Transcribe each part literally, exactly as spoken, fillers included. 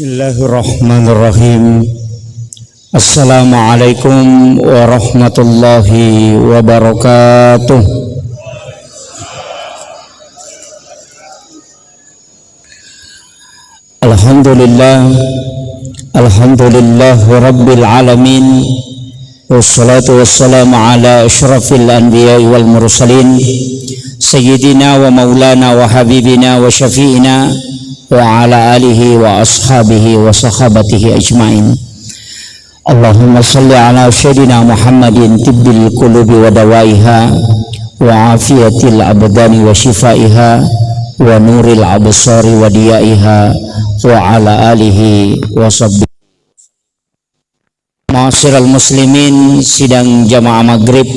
Bismillahirrahmanirrahim. Assalamualaikum warahmatullahi wabarakatuh. Alhamdulillah. Alhamdulillah rabbil alamin. Wassalatu wassalamu ala asyrafil anbiya'i wal mursalin, sayyidina wa maulana wa habibina wa syafi'ina wa ala alihi wa ashabihi wa sahabatihi ajma'in. Allahumma salli ala sayyidina Muhammadin tibbil qulubi wa dawaiha wa afiyatil abdani wa shifaiha wa nuril absari wa diyaiha wa ala alihi wa sahbihi. Ma'asyiral muslimin, sidang jamaah maghrib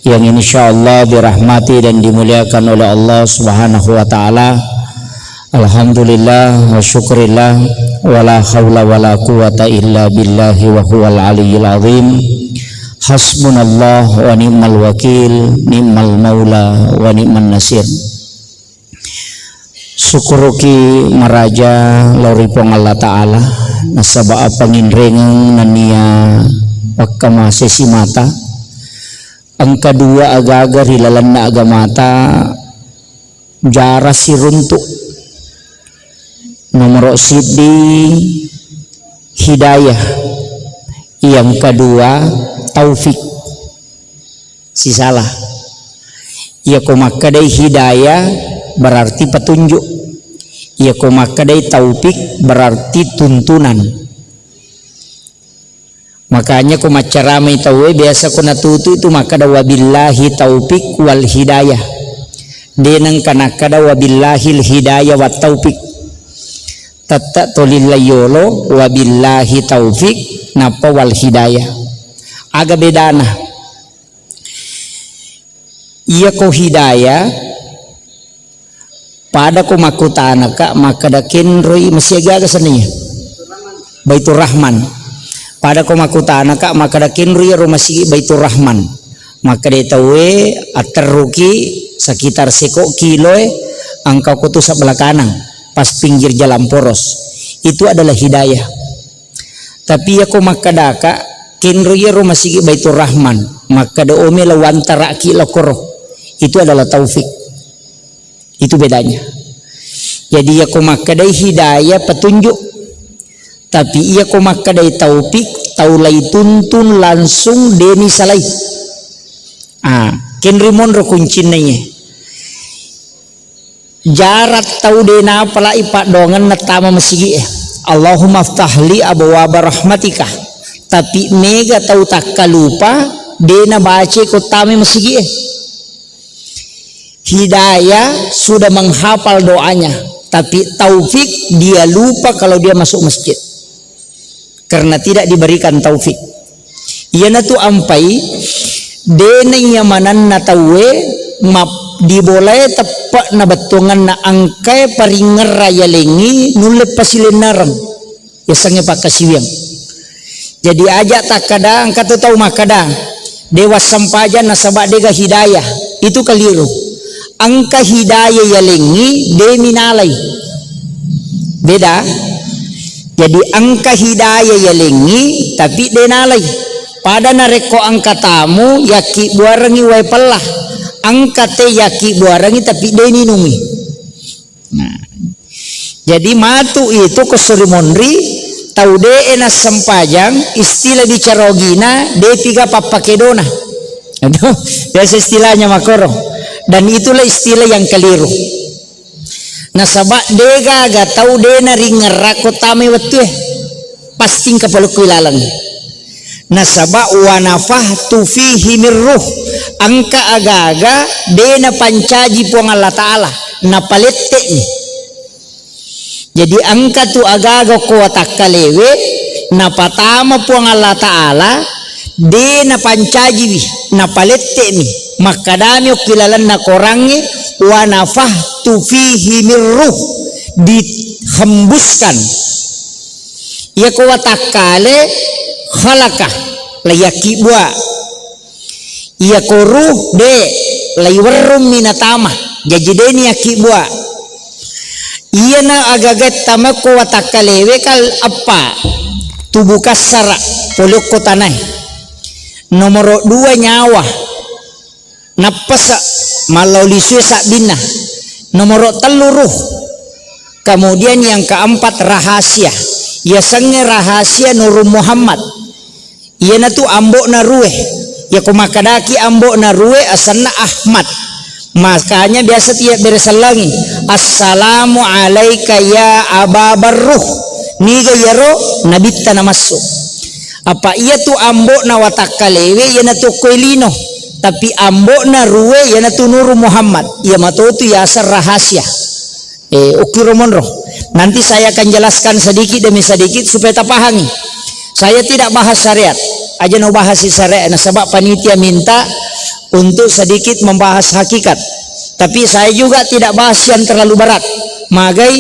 yang insyaallah dirahmati dan dimuliakan oleh Allah Subhanahu wa taala. Alhamdulillah wa syukurillah, wala haula wala quwata illa billahi wa huwal aliyyil azim. Hasbunallah wa ni'mal wakil, ni'mal maula wa ni'man nasir. Syukuruki maraja lao ri Puang Allah Ta'ala, nasaba apanginrengeng nennia pakkamase simata. Engka dua agaga ri lalenna agamata jara siruntu. Nomoro siddi hidayah, yang kedua taufik. Sisala. Iyako makkedai hidayah berarti petunjuk. Iyako makkedai taufik berarti tuntunan. Makanya ko maccaramai tauwe biasa ko natutu itu makkeda wabillahi taufik wal hidayah. De nengka nakkeda wabillahil hidayah wat taufik. Tette tolilla yolo wabillahi taufik nappa wal hidayah. Aga bedana? Iyako hidayah, pada ko makkutanaka makkeda kenroi masigi aga senniya? Baitur Rahman. Pada ko makkutanaka makkeda kenroi ro masigi Baitur Rahman. Makkeda tauwe atterruki sekitar seko kiloe, engka ko tu sebelah kanan, pas pinggir jalan poros. Itu adalah hidayah. Tapi iyako makkedaka, kenro iyaro masigi Baitur Rahman, makkeda omi lao wantaraki lao koro. Itu adalah taufik. Itu bedanya. Jadi iyako makkedai hidayah petunjuk. Tapi iyako makkedai taufik, tau lai tuntun langsung deni salai. Ah, kenri monro kuncinna iye. Jarat tau de napalai paddoangenna tama masigi e. Allahumma ftahli abwaba rahmatika. Tapi mega tau takkalupa de nabace ko tama masigi e. Hidayah sudah menghafal doanya, tapi taufik dia lupa kalau dia masuk masjid. Karena tidak diberikan taufik. Iyanatu ampai, dena iya manenna tauwe map-, dibolae teppe'na bettuangenna engkae paringerra yalengngi nulle pasilennareng. Yasengnge pakkasiwiang. Jadi aja takkada engka tu tau makkada, dewa sempajang nasaba dega hidayah. Itu keliru. Engka hidayah yalengngi, de minalai. Beda. Jadi engka hidayah yalengngi, tapi de nalai. Pada narekko engka tamu, yakki buarengi wae pella. Engka te yakki buarengi, tapi de ninungi. Nah. Jadi matu itu ko suri monri, tau de e nassempajang, istilah bicara ogina, de piga pappakedona. Aduh, biasa istilahnya makoro. Dan itulah istilah yang keliru. Nasaba de gaga tau de naringerrako tamai wettue. Pasti engka palukku ilalang. Nasaba wa nafakhtu fihi min ruh. Engka aga-aga de napancaji Puang Allah Ta'ala, napalette'ni. Jadi engka tu aga-aga ko watakkalewe napatama Puang Allah Ta'ala, de napancajiwi, napalette'mi. Makkadami okki lalenna korangnge, wa nafakhtu fihi min ruh, dihembuskan. Iyako watakkale khalaqa, laiyakkibua. Iyako ruh de, laiwerrummi natama. Jaji deni yakkibua. Iyana agaga tama ko watakkalewe kal eppa, tubu kassara, pole okko tanae. Nomoro dua nyawa, nappasa, mallau lisue sabbinna. Nomoro tellu ruh. Kemudian yang keempat rahasia. Yasengnge rahasia Nurul Muhammad. Iyanatu ambo'na ruwe. Yako makkadaki ambo'na ruwe asenna Ahmad. Makanya biasa tiabbere sellangi, "Assalamu alaika ya Aba Barruh." Niga iyaro nabitta namassu. Apa iyatu ambo'na watakkalewe iyanatu okkoe lino. Tapi ambo'na ruwe iyanatu Nuru Muhammad. Iya matotu yaseng rahasia. Eh, ukkiro monro. Nanti saya akan jelaskan sedikit demi sedikit supaya tapahangi. Saya tidak bahas syariat. Aja no bahas syariat, nasaba panitia minta untuk sedikit membahas hakikat. Tapi saya juga tidak bahas yang terlalu berat. Magai,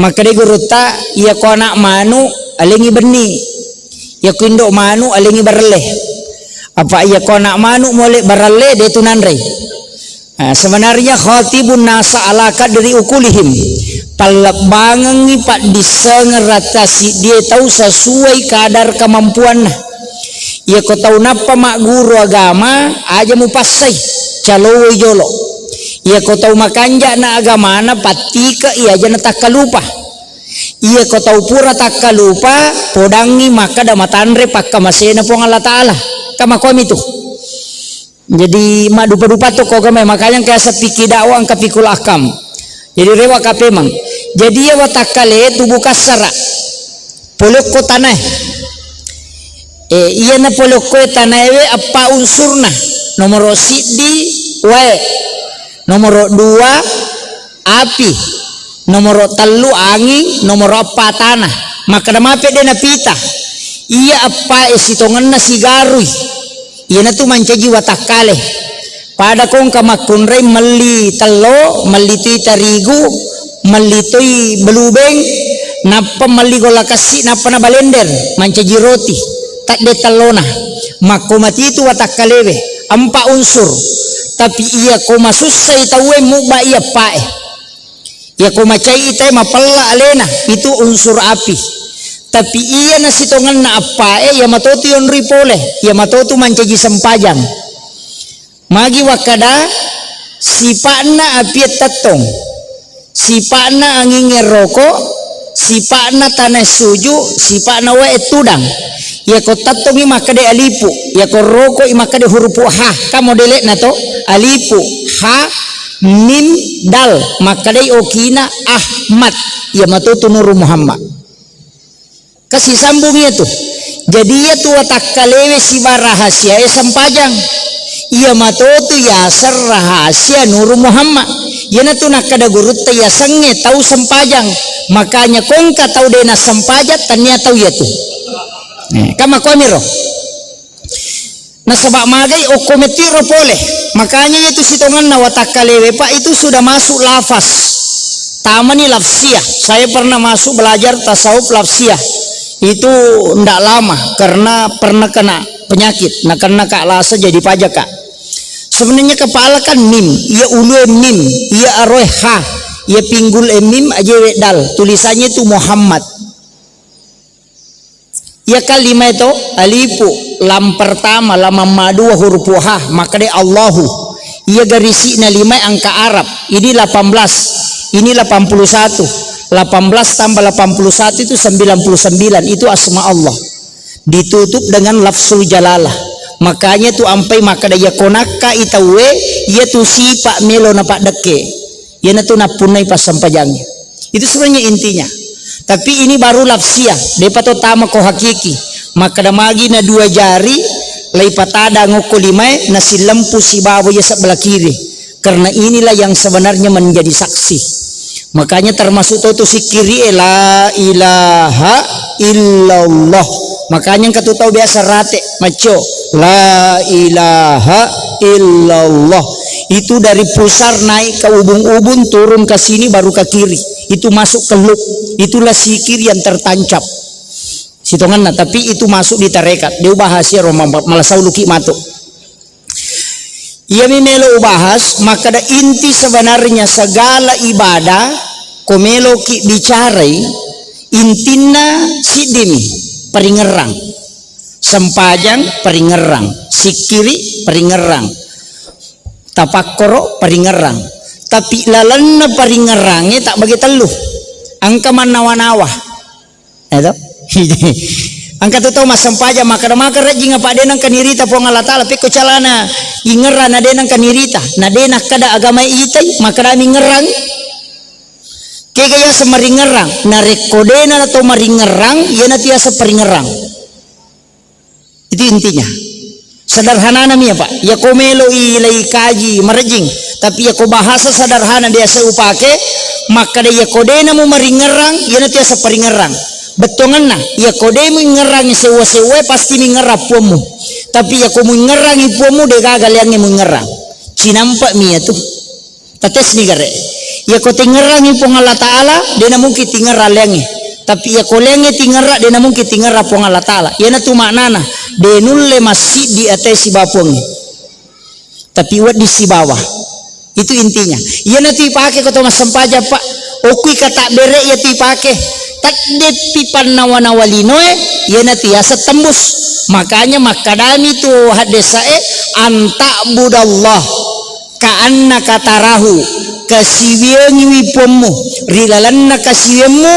makkeda gurutta, iya ko anak manu, alengi benni. Iya ko indo manu, alengi barelle. Apa iya ko anak manu mole barelle, de tu nanrei. Nah, sebenarnya khatibun nasa ala qadri uqulihim. Pallebbangengngi paddissengeng ratta siddie tau sesuai kadar kemampuanna. Iya ko tau nappa magguru agama, aja mupassai, calowoi jolo. Iya ko tau makanja'na agamana, pattikei aja natakkalupa. Iya ko tau pura takkalupa, podangngi makkeda matanre pakkamasena Puang Allah Ta'ala. Kamakomi tu. Jadi, maddupa-dupa to ko gamai, makanya engka yaseng fikih dakwah, engka fikul akam. Jadi, rewa kapemang. Jadi, iya watakkale tubu kassara. Polokko tanae. Eh, iyana polokko tanae we eppa unsurna. Nomoro siddi, wae. Nomoro dua, api. Nomoro tellu, anging. Nomoro eppa, tanah. Makkeda mape de napita. Iya eppa e sitongenna sigarui. Iyanatu mancaji watakkale. Pada ko engka makkunrai melli tello, melli toi tarigu, melli toi belubeng, nappa melli golla kessi, nappa na balender, mancaji roti. Tadde tellona. Makko matitu watakkalewe, empat unsur. Tapi iya ko masussai tauwe mubba iya eppa e. Iya ko macai itae mapella alena, itu unsur api. Tapi iya nasitongenna eppa e, iya matotu yonroi pole, iya matotu mancaji sempajang. Magi wakkada, sipa'na api e tettong, sipa'na angingnge roko, sipa'na tanae suju, sipa'na wae tudang. Iya ko tettongi makkeda alifu, iya ko rokoi makkeda hurupu ha, ka modele'na to, alifu, ha, mim, dal, makkedai okina Ahmad, iya matotu Nuru Muhammad. Kasi sambung iya tu. Jadi iya tu watakkalewe siba rahasia e sempajang. Iya matotu yaseng rahasia Nuru Muhammad. Iyanatu nakkeda gurutta yasengnge tau sempajang. Makanya ko engka tau de nassempajang, tania tau iya tu. Eh, kamakuamiro. Nasaba magai okko mettiro pole. Makanya itu sitongenna watakkalewe, Pak, itu sudah masuk lafaz. Tamani lafsiah. Saya pernah masuk belajar tasawuf lafsiah. Itu ndak lama karena pernah kena penyakit. Nah, kena kak lasa jadi pajak, Kak. Sebenarnya kepala kan mim, iya ulue mim, iya aroe ha, iya pinggul e mim, ajewe dal. Tulisannya itu Muhammad. Iya kan lima itu, alifu, lam pertama, lam amma dua, hurupu ha, makkeda Allahu. Iya garisi'na lima angka Arab. Ini delapan belas, ini delapan puluh satu. Delapan belas tambah delapan puluh satu itu sembilan puluh sembilan, itu asma Allah. Ditutup dengan lafzul jalalah. Makanya tu ampai makkeda iya ko nakka itauwe, iya tu sipa melo napaddekke. Iyanatu nappunnai passempajangnge. Itu sebenarnya intinya. Tapi ini baru lafsiah, depa to tama ko hakiki. Makkeda magi na dua jari, laipatada ngokko limae, nasillempu sibawa iya sebelah kiri. Karena inilah yang sebenarnya menjadi saksi. Makanya termasuk to tu sikkiri e, la ilaha illallah. Makanya engka tu tau biasa rate, maccio, la ilaha illallah. Itu dari pusar naik ke ubun-ubun, turun ke sini, baru ke kiri. Itu masuk ke lub. Itulah sikir yang tertancap. Sitonganna, tapi itu masuk di tarekat. Dia ubahas ya, Roma, malah sauluki matu. Iyami melo ubahas, makkeda inti sebenarnya segala ibadah Ko meloki bicarai, intinna siddimi, paringerrang. Sempajang, paringerrang. Sikkiri, paringerrang. Tapakkoro, paringerrang. Tapi lalenna paringerrangnge tak bagi tellu. Engka mannawa-nawa. Ya toh? Engka tu tau massempajang, makkeda, "Maka rejjing apa de nengka nirita Puang Allah Ta'ala, pekko calana ingerra na de nengka nirita, na de nakkada agama itai, makkada mingerrang." Kega yaseng maringerrang? Narekko dena to maringerrang, iyanatu yaseng paringerrang. Itu intinya. Sederhanana mi, Pak. Yako melo ilai kaji marejing, tapi yako bahasa sederhana biasa upake, makkada yako dena mu maringerrang, iyanatu yaseng paringerrang. Bettuanganna, yako de mu ingerrangi sewwa-sewwa, pasti mingerrang puammu. Tapi yako mu ingerrangi puammu, de gaga leangnge mu ingerrang. Cinampa mi iyatu. Tatesni gare. Iyako tingerrangi Puang Allah Ta'ala, de na mungkin tingerra leangnge. Tapi iyako leangnge tingerra, de na mungkin tingerra Puang Allah Ta'ala. Iyanatu maknana, de nulle massiddi ate sibawa Puangnge. Tapi wedding sibawa. Itu intinya. Iyanatu ipake ko to massempajang, Pak. Okui kata bere iyatu ipake. Taddeppi pannawa-nawa linoe, iyanatu yaseng tembus. Makanya makkadami tu haddesae, "Anta'budallah ka'annaka tarahu," kasiwiyangiwi puammu, ri lalenna kasiwiammu,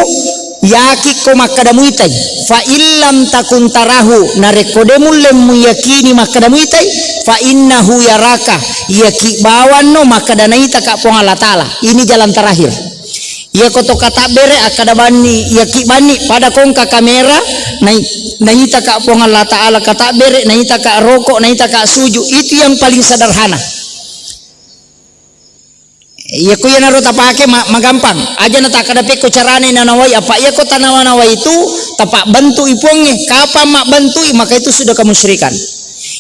yakikko makkada muitai. "Fa illam takun tarahu," narekko de mulle muyakini makkada muitai, "fa innahu yaraka," yaki bawanno makkada naitaka Puang Allah Ta'ala. Ini jalan terakhir. Iyako to katabbere akkada banni, yaki banni pada kongka kamera, nai-, naitaka Puang Allah Ta'ala katabbere, naitaka roko, naitaka suju. Itu yang paling sederhana. Iyako iyanaro tapake ma-, magampang. Aja na takkada pekko carane nanawai, apa iyako tanawa-nawai itu tapabbentu'i Puangnge. Kapang mabbentui, maka itu sudah kemusyrikan.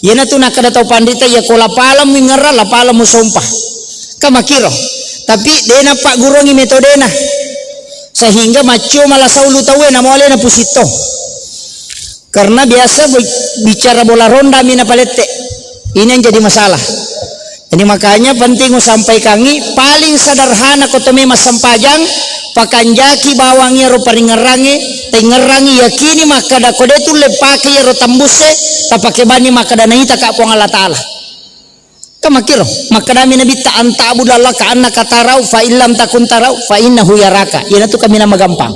Iyanatu nakkada tau panrita, iyako lapaleng mingerra, lapaleng musompa. Ka makiro. Tapi de napagguruangi metodena. Sehingga maccio malasau lu tauwe, namo alena pusitto. Karena biasa bi-, bicara bola ronda mi napalette. Ini yang jadi masalah. Jadi makanya penting usampaikangi, paling sederhana ko to memang sempajang, pakanjaki bawang iyaro paringerrangnge, taingerrangi, yakini makkada ko de tulle pake iyaro tembusse, tapake banni makkada naitaka Puang Allah Ta'ala. Kan makkiro, makkadami Nabitta, "Anta'budallah ka'annaka tarau, fa illam takun tarau, fa innahu yaraka." Iyanatu kaminang magampang.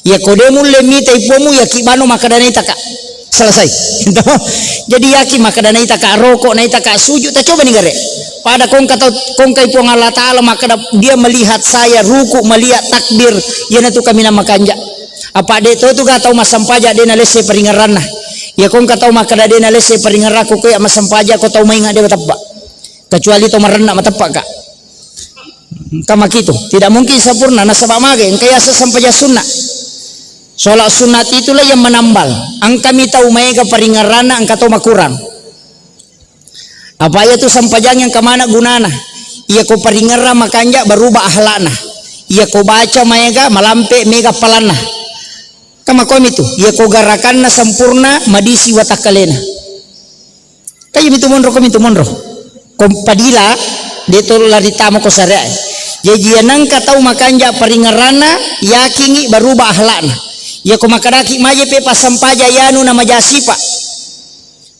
Iyako de mulle mitai puammu, yaki bano makkada naitaka. Selesai. Jadi yaki makkada naitaka roko, naitaka suju, tacobani gare. Pada kongka tau, kongkai Puang Allah Ta'ala makkada, "Dia melihat saya ruku, melihat takbir." Iyanatu kaminang makanja. Apa de to tu ga tau massempajang de nalesse paringerranna. Iyako engka tau makkada de nalesse paringerrakku, ko iya massempajang ko tau mainga de teppa. Kecuali tau marenna mateppa ka. Engka makitu. Tidak mungkin sempurna nasaba mage engka yaseng sempajang sunna. Sholat sunat itulah yang menambal. Engkami tau maega paringerranna, engka tau makurang. Apa iyatu sempajang yang kemana gunana? Iyako paringerrang makanja berubah akhlakna. Iyako baca maega malampe mega palanna. Kan makomi tu, iyako garakanna sempurna, madisi watakkalena. Kan iyami tu monro, komi tu monro. Ko padila, de to lari tama ko syariat. Jaji iya nengka tau makanja paringerranna, yakingi berubah akhlakna. Iyako makkadaki majepe passampaja yanu na majasipa.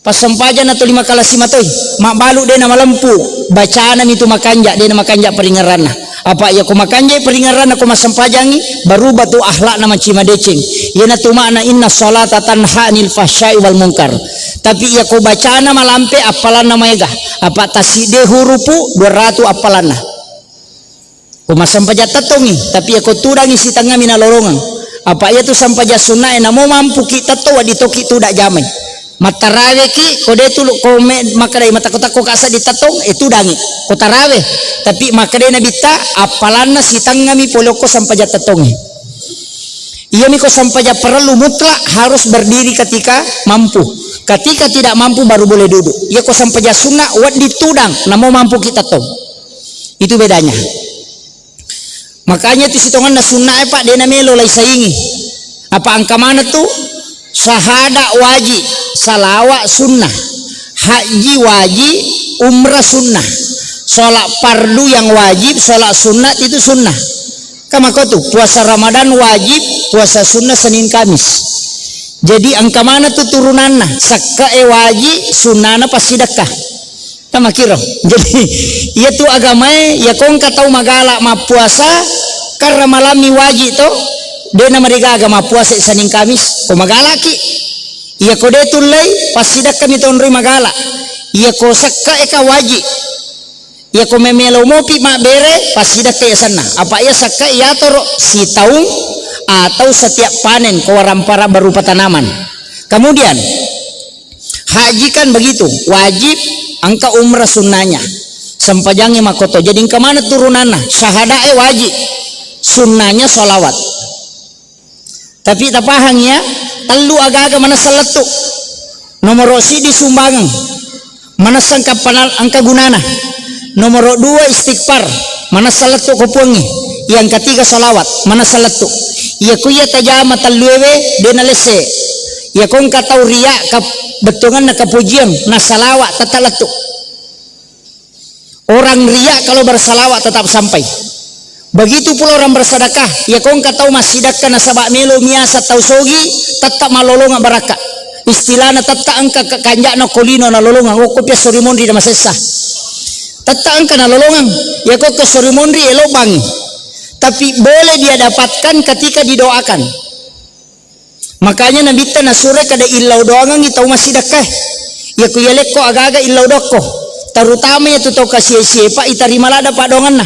Passampajang na tuli makala simatoi, mabbalu de na malempu, bacana mitu makanja, de na makanja paringerranna. Apa iyako makanja paringerranna ko massampajangi, berubah tu akhlakna manci madeceng. Iyanatu makna inna salata tanha anil fahsyai wal munkar. Tapi iyako bacana malampe appalanna maega, apa tassidde hurupu dua ratu appalanna. Ko massempajang tettongngi, tapi iyako tudangngi sitengngami nalolongeng. Apa iyatu sempajang sunnae namo mampuki tettong, wedding toki tudang jamai. Mattaraweki, ko de tulu, ko me-, makkedai matakko-takko ka seddi tettong, e tudangi. Ko tarawe. Tapi makkedai Nabitta, appalanna sitengngami pole okko sempajang tettongnge. Iyami ko sempajang parellu mutlak harus berdiri ketika mampu. Ketika tidak mampu baru boleh duduk. Iyako sempajang sunna wedding tudang, namo mampuki tettong. Itu bedanya. Makanya tu sitonganna sunna e, Pak, de na melo lai saingi. Apa engka mana tu? Sahada wajib, salawat sunnah, haji wajib, umrah sunnah. Sholat fardu yang wajib, sholat sunat itu sunnah. Kan makkotu, puasa Ramadan wajib, puasa sunnah Senin Kamis. Jadi engka mana tu turunanna, sekke'e wajib, sunnana passidekka. Tamakiro. Jadi, iya tu agamae, iya ko engka tau magala mappuasa, karena malammi wajib to, de na marigaga mappuasa Senin Kamis, ko magalaki. Iya ko de tullei, passidekkami tonroi magala. Iya ko sekke'e ka wajib. Iya ko memelo mopi mabbere, passidekke yasenna. Apa iya sekke'e yatoro sitaung atau setiap panen ko warampara berupa tanaman. Kemudian, haji kan begitu, wajib, engka umrah sunnanya. Sempajangnge makkoto. Jadi engka mana turunanna, syahada'e wajib, sunnanya sholawat. Tapi tapahang ya, tellu agaga manessa lettu. Nomoro siddi sumbangeng, manessa engka panal-, engka gunana. Nomoro dua istighfar, manessa lettu ko puangnge. Yang ketiga salawat, manessa lettu. Iya ko iya tajama tellu ewe, de nalesse. Iya ko engka tau riya, kap-, bettuanganna kepujian, na salawat tetap lettu. Orang riya kalau bersalawat tetap sampai. Begitu pula orang bersedekah, iya ko engka tau massidekka nasaba melo miasa tau sogi, tetap malolongang barakka. Istilahna tetap engka ke-, kanja'na ko lino nalolongang, okko pia sori monri na masessa. Tetap engka nalolongang, iya ko ke sori monri elo bangi. Tapi boleh dia dapatkan ketika didoakan. Makanya Nabitta nasuro kada illau doangengngi tau massidekkae. Iya ku iya lekko agaga illau dokko. Terutama iya tu tau kasie-sie pa itarima ladda paddoangenna.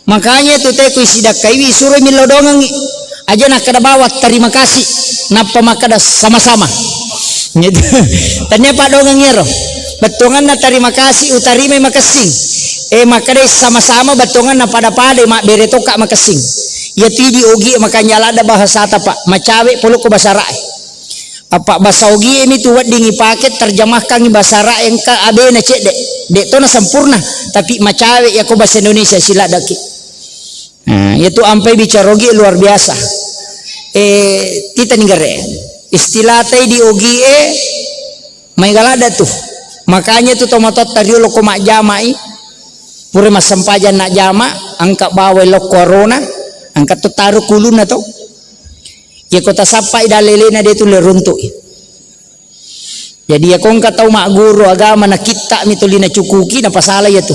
Makanya tu te ku isidekkaiwi isuro millau doangengngi. Aja nakkeda bawang terima kasih. Nappa makkeda sama-sama. Gitu. Tania paddoangeng ero. Bettuanganna terima kasih utarimai makessing. Eh, makkedai sama-sama bettuanganna pada-pada mabbere tokka makessing. Iya tu idi ogi makanja ladda bahasata, Pak. Macawe polokko basarae. Apa basa ogi mi tu wedding ipake terjemahkan bahasa Arab engka abena cedde. Dek tona sempurna, tapi macawe ya ko bahasa Indonesia siladdaki. Nah, iya tu ampai bicara ogi luar biasa. Eh, tita ninggare. Istilah tai di ogi e, Maega ladda tu. Makanya tu tomatoatta riolo ko majjamai, pura massempajang najjama, engka bawai lokko arona, engka to taro kulunna to. Iya ko tasappai dalelena de tu le runtu'i. Jadi iya ko engka tau magguru agama nakitta mi tuli nacukuki napasala iya tu.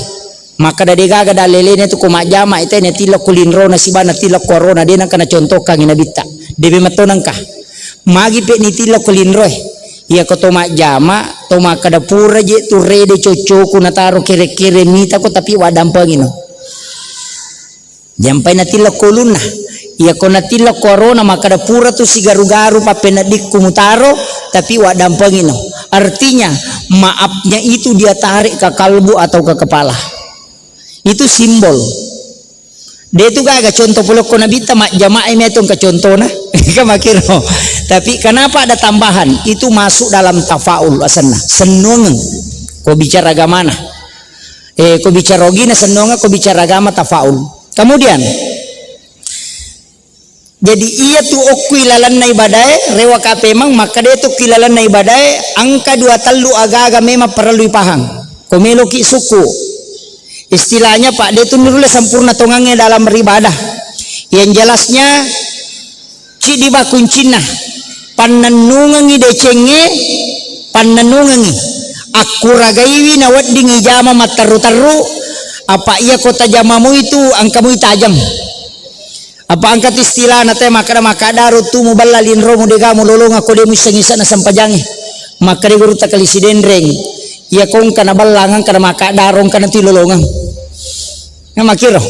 Makkeda de gaga dalelena tu ko majjama ite ne tilokko linrona siba na tilokko arona de nengka nacontohkangi nabitta. De memang to nengka. Magi pe ni tilokko linroe. Iya ko to majjama, to makkeda pura je tu rede coccoku nataro kere-kere mita ko tapi waddampengino. Jampai natilokko ulunna. Iya ko natilokko arona makkeda pura tu sigaru-garu pappeneddikku mutaro, tapi waddampengino. Artinya, maafnya itu dia tarik ke kalbu atau ke kepala. Itu simbol. De tu gaga contoh polokko nabitta majjamae meto engka contona. Kan makiro. Tapi kenapa ada tambahan? Itu masuk dalam tafaul asenna. Sennuangeng. Ko bicara agamana. Eh, ko bicara ogina sennuangeng, ko bicara agama tafaul. Kemudian, jadi iya tu okku ilalenna ibadae, rewa kapemang, makkeda tu okku ilalenna ibadae, engka dua tellu aga-aga memang parellu ipahang. Ko meloki sukku. Istilahnya, Pak, de tu nulle sempurna tongangnge dalam beribadah. Yang jelasnya, ciddi ba kuncinna. Pannennungengngi decengnge, pannennungengngi. Akkuragaiwi nawedding ijama matterru-terru, apa iya ko tajama mui tu engka mui tajeng. Apa engka tu istilahna te makkeda, makkadaro tu mubella linromu dega mulolongang ko de muisseng-issenna sempajangnge. Makkeda gurutta kali Sidenreng, iya ko engka nabellang engka namakkadaro engka natu ilolongeng. Nah, makkiro.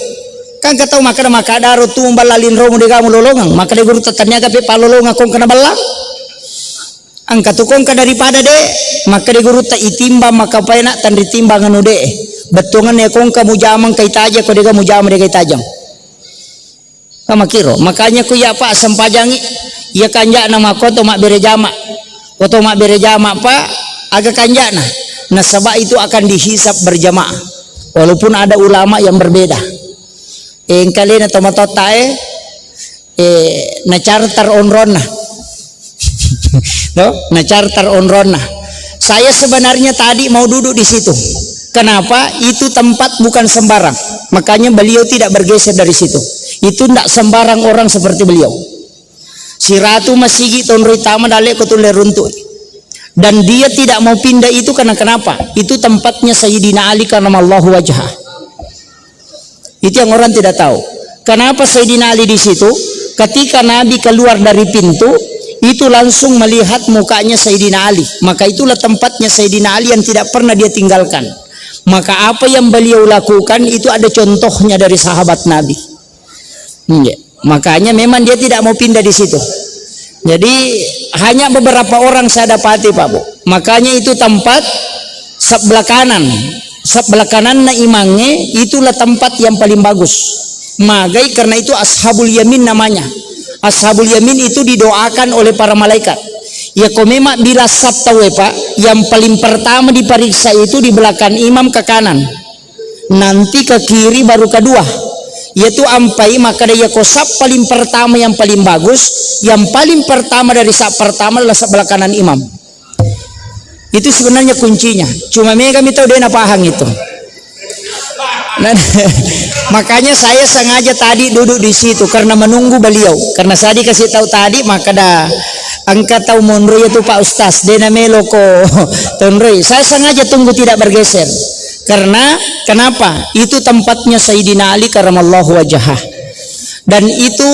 Kan engka tau makkeda, makkadaro tu mubella linromu dega mulolongeng. Makkeda gurutta taniaga pe palolongeng ko engka nabellang. Engka tu ko engka daripada de, makkeda gurutta itimbang makkapaena tanritimbang anu de. Bettuanganna ko engka mujama engka itajeng, ko dega mujama dega itajeng. Ka makkiro. Makanya ku iya, Pak, sempajangi iya kanja'na makko to mabbere jama. Ko to mabbere jama, Pak, aga kanja'na? Nasaba itu akan dihisab berjamaah. Walaupun ada ulama yang berbeda. Eh, engkalena tomatoatta e, eh, na charter onronna. No? Na charter onronna. Saya sebenarnya tadi mau duduk di situ. Kenapa? Itu tempat bukan sembarang. Makanya beliau tidak bergeser dari situ. Itu ndak sembarang orang seperti beliau. Siratu masigi tonroi tama dalle ko tulle runtu'i. Dan dia tidak mau pindah itu karena kenapa? Itu tempatnya Sayyidina Ali karramallahu wajhah. Itu yang orang tidak tahu. Kenapa Sayyidina Ali di situ? Ketika Nabi keluar dari pintu, itu langsung melihat mukanya Sayyidina Ali. Maka itulah tempatnya Sayyidina Ali yang tidak pernah dia tinggalkan. Maka apa yang beliau lakukan itu ada contohnya dari sahabat Nabi. Iya. Makanya memang dia tidak mau pindah di situ. Jadi hanya beberapa orang saya dapati, Pak Bu. Makanya itu tempat sebelah kanan, sebelah kananna imangnge itulah tempat yang paling bagus. Magai karena itu Ashabul Yamin namanya. Ashabul Yamin itu didoakan oleh para malaikat. Ya ko memang bila sab tauwe, Pak, yang paling pertama diperiksa itu di belakang imam ke kanan. Nanti ke kiri baru kedua. Yaitu ampai makkeda yako sab paling pertama yang paling bagus, yang paling pertama dari sab pertama adalah sebelah kanan imam. Itu sebenarnya kuncinya. Cuma mega mi tau de napahang itu. Nah, makanya saya sengaja tadi duduk di situ karena menunggu beliau. Karena saya dikasih tahu tadi, maka dah engka tau monro itu Pak Ustaz, de namelo ko tonroi. Saya sengaja tunggu tidak bergeser. Karena kenapa? Itu tempatnya Sayyidina Ali karramallahu wajhah. Dan itu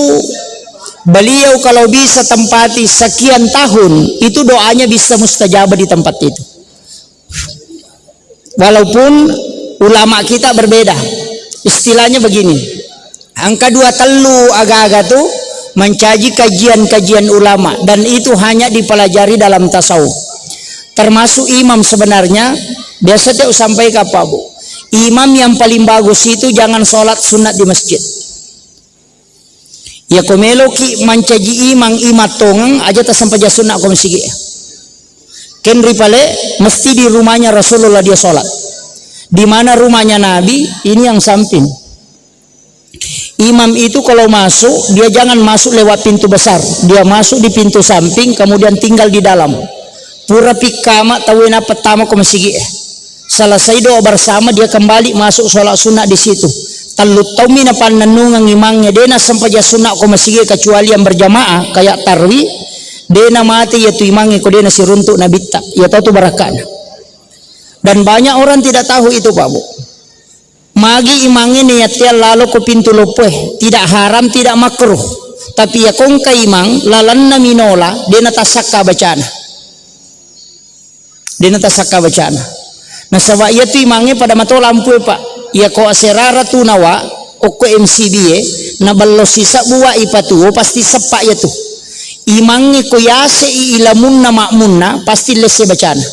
beliau kalau bisa tempati sekian tahun, itu doanya bisa mustajabah di tempat itu. Walaupun ulama kita berbeda. Istilahnya begini. Engka dua tellu aga-aga tu mancaji kajian-kajian ulama dan itu hanya dipelajari dalam tasawuf. Termasuk imam sebenarnya, biasa te usampaikan, Pak Bu. Imam yang paling bagus itu jangan sholat sunat di masjid. Yako meloki mancaji imang, imang tongeng, aja tasampajang sunna ko masigi. Kenri pale, mesti di rumahnya Rasulullah dia sholat. Di mana rumahnya Nabi, ini yang samping. Imam itu kalau masuk, dia jangan masuk lewat pintu besar. Dia masuk di pintu samping, kemudian tinggal di dalam. Pura pikkama tauwe napettama ko masigi. Selesai doa bersama, dia kembali masuk sholat sunnah di situ. Tellu taummi napannennungeng imangnge, de nassempajang sunnah ko masigi kecuali yang berjamaah, kayak tarwi, de namate yatu imangnge ko de nasiruntuk nabitta, yatu tu barakkana. Dan banyak orang tidak tahu itu, Pak Bu. Magi imangnge niatteang lalo ko pintu loppoe, tidak haram, tidak makruh. Tapi ya kongka imang, lalanna minola, de natassakka bacana. De natassakka bacana. Nasaba iyatu imangnge pada mato lampue, Pak. Iya ko aserara tu nawa, okko M C B e, naballo sisebbu wa ipatuo, pasti seppa iyatu. Imangnge ko yase i ilamunna makmunna, pasti lesse bacana.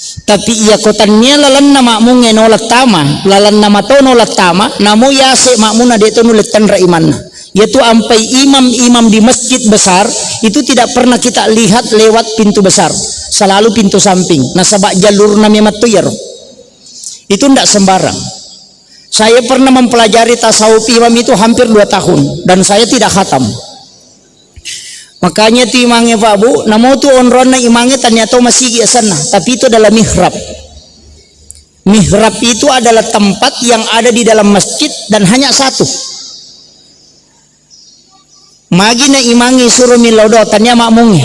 Tapi iya ko tannia lalanna makmungnge nola tama, lalanna mato nola tama, namo yase makmunna de to nulle tenra imanna. Yaitu ampai imam-imam di masjid besar itu tidak pernah kita lihat lewat pintu besar, selalu pintu samping. Nasaba jalurna memang tu iyaro. Itu ndak sembarang. Saya pernah mempelajari tasawuf imam itu hampir dua tahun dan saya tidak khatam. Makanya tu imangnge, Pak Bu, namo tu onronna imangnge tania to masigi asenna, tapi itu adalah mihrab. Mihrab itu adalah tempat yang ada di dalam masjid dan hanya satu. Magi na imangnge suro millau doang, tania makmungnge.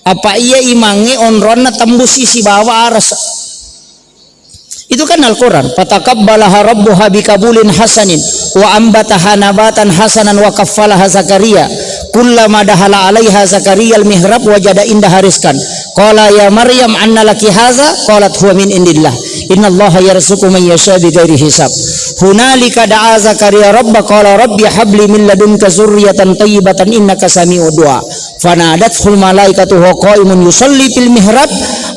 Apa iya imangnge onronna tembusi sibawa arasa. Itu kan Al-Quran. Fataqabbalaha rabbuha biqabulin hasanin wa ambataha nabatan hasanan wa kaffalaha Zakaria. Kullama dakhala alaiha Zakaria al-mihrab wajada indaha rizqan. Qala ya Maryam anna laki hadza? Qalat huwa min indillah. Innallaha yarzuqu man yasha bighairi hisab. Hunalika da'a Zakaria rabba qala rabbi habli min ladunka zurriyatan thayyibatan innaka sami'ud du'a. Fanadathul malaikatu huwa qaimun yusalli fil mihrab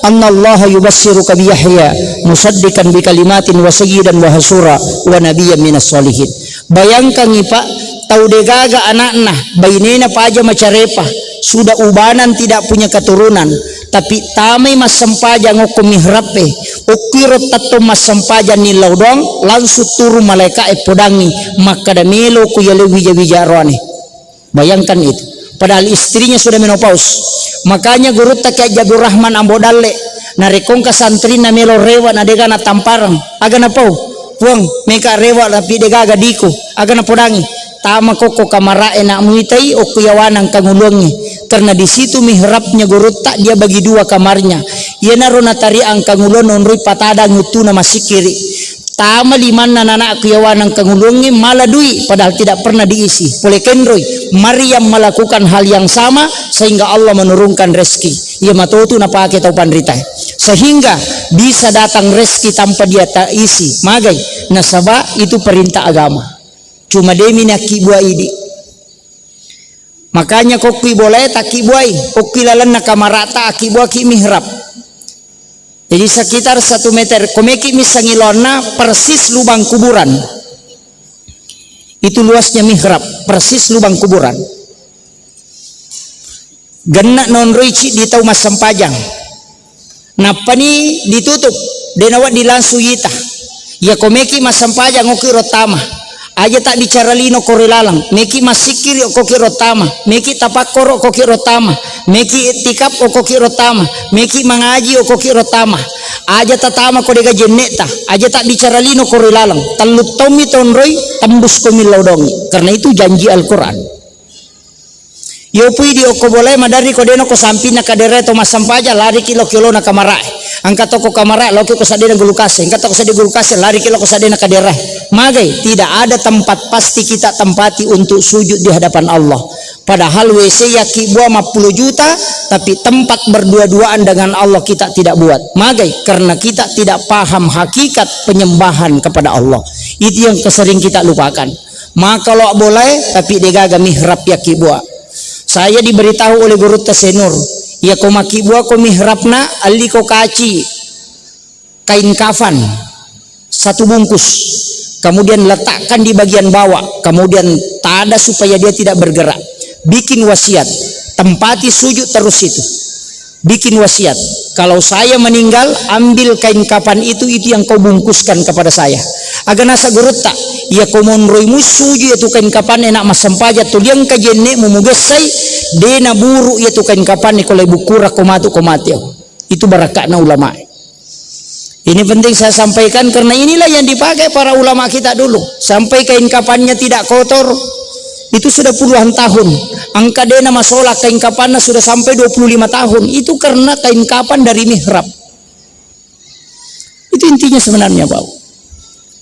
annallaha yubassiruka bi Yahya musaddiqan bi kalimatin wa sayyidan wa hasura wa nabiyyan minas sholihin. Bayangkan ipa, tau degaga anakna, bainena paja macarepa, sudah ubanan tidak punya keturunan, tapi tamai massempajang okko mihrabe, okkiro tettong massempajang nillau doang, langsung turun malaika e podangi, makkada melo ku yale wija-wija roane. Bayangkan itu. Padahal istrinya sudah menopause. Makanya gurutta Kiai Haji Abdul Rahman Ambo Dalle, narekko engka santrinna melo rewa na dega natampareng, aga napau? Puang, meka rewa tapi degaga diku, aga napodangi? Tama kokko kamara'e nak muitai okko yawana engka nguluangnge, karena di situ mihrabnya gurutta, dia bagi dua kamarnya. Iyanaro natari engka nguluang nonroi patada nguttuna masikkiri. Tama limanna nanakku yawana engka nguluangnge mala dui, padahal tidak pernah diisi. Pole kenroi, Maryam melakukan hal yang sama sehingga Allah menurunkan rezeki. Iya matotu napake tau panrita. Sehingga bisa datang rezeki tanpa dia tak isi. Magai, nasaba itu perintah agama. Cuma demi nakkibua idi. Makanya kokkui bolae takkibbuai, kokkui lalenna kamarata akkibbuaki mihrab. Jadi sekitar satu meter, komeki missengi laonna persis lubang kuburan. Itu luasnya mihrab, persis lubang kuburan. Genna nonroi ciddi tau massempajang. Nappani ditutup, de nawedding langsung yita. Iya ko meki massempajang oki ro tama. Aja tak bicara lino koro lalang. Meki massikkiri okoki ro tama. Meki tapakkoro okoki ro tama. Meki iktikaf okoki ro tama. Meki mangaji okoki ro tama. Aja tatama ko dega jenneta. Aja tak bicara lino koro lalang. Tellu taummi tonroi, tembus ko millau dongi. Karena itu janji Al-Quran. Yopui di okko bolae maderri ko deno ko sampinna kaderae to massempajang, lariki lo kiolona kamarae. Engka to ko kamarae, loki ko saddena gulukase. Engka to ko sadde gulukase, lariki lo ko saddena kaderae. Magai, tidak ada tempat pasti kita tempati untuk sujud di hadapan Allah. Padahal W C yakibbua mappulo juta, tapi tempat berdua-duaan dengan Allah kita tidak buat. Magai, karena kita tidak paham hakikat penyembahan kepada Allah. Itu yang kesering kita lupakan. Maka lo bolae, tapi degaga mihrab yakibbua. Saya diberitahu oleh gurutta Senur, iya ko makibbua ko mihrabna, alli ko kaci kain kafan satu bungkus, kemudian letakkan di bagian bawah, kemudian tada supaya dia tidak bergerak. Bikin wasiat, tempati sujud terus itu. Bikin wasiat, "Kalau saya meninggal, ambil kain kafan itu, itu yang kau bungkuskan kepada saya." Aga nasa gurutta, iya ko monroi mussuju iya tu kain kafanna nak massempajang tu liang kajenne'mu mugessai, de naburu iya tu kain kafanna ko lai bukkura ko matu ko mateo. Itu barakka'na ulama. Ini penting saya sampaikan karena inilah yang dipakai para ulama kita dulu. Sampai kain kafannya tidak kotor, itu sudah puluhan tahun. Engka dena masola kain kafanna sudah sampai dua puluh lima tahun. Itu karena kain kafan dari mihrab. Itu intinya sebenarnya, Pak.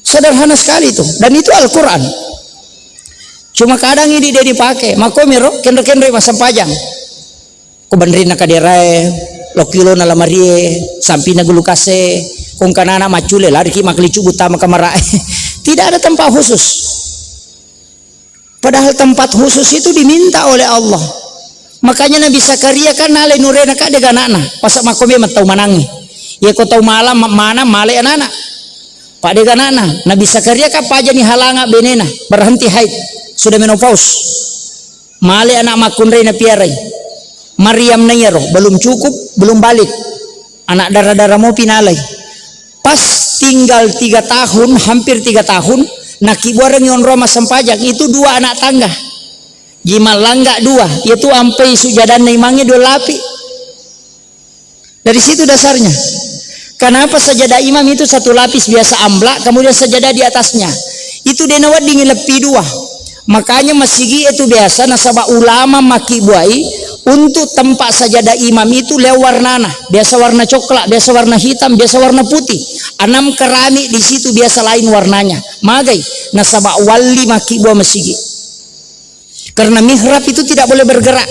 Sederhana sekali itu. Dan itu Al-Quran. Cuma kadang ini dia dipakai. Makomiro, kenro-kenro massempajang. Ko benrinna kaderae, lokilona lamarie, sampina gulukase, kongkanana maccule, lariki maklicu buta makamarae. Tidak ada tempat khusus. Padahal tempat khusus itu diminta oleh Allah. Makanya Nabi Zakaria kan nalai nurena kak dega anakna, masa makko memang tau manangi. Iya ko tau malam ma-, mana malai anakna. Pak dega anakna, Nabi Zakaria kan pajani halanga benena, berhenti haid, sudah menopause. Male anak makkunrai napiarai. Maryam na iyaro, belum cukup, belum balik. Anak dara-dara mopi nalai. Pas tinggal tiga tahun, hampir tiga tahun, nakibuarengngi onrong massempajang. Itu dua anak tangga. Jimallangga dua, yaitu ampai sujadanna imangnge dua lapi. Dari situ dasarnya. Kenapa sajadah imam itu satu lapis biasa amblak, kemudian sajadah di atasnya? Itu dena wedding leppi dua. Makanya masigi itu biasa nasaba ulama makibuai untuk tempat sajadah imam itu lewat warnana. Biasa warna coklat, biasa warna hitam, biasa warna putih. Enam keramik di situ biasa lain warnanya. Magai, nasaba walli makibua masigi. Karena mihrab itu tidak boleh bergerak.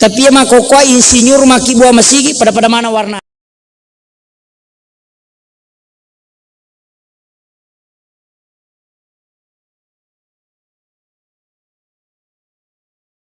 Tapi iya makkokkoe insinyur makkibua masigi pada-pada mana warna.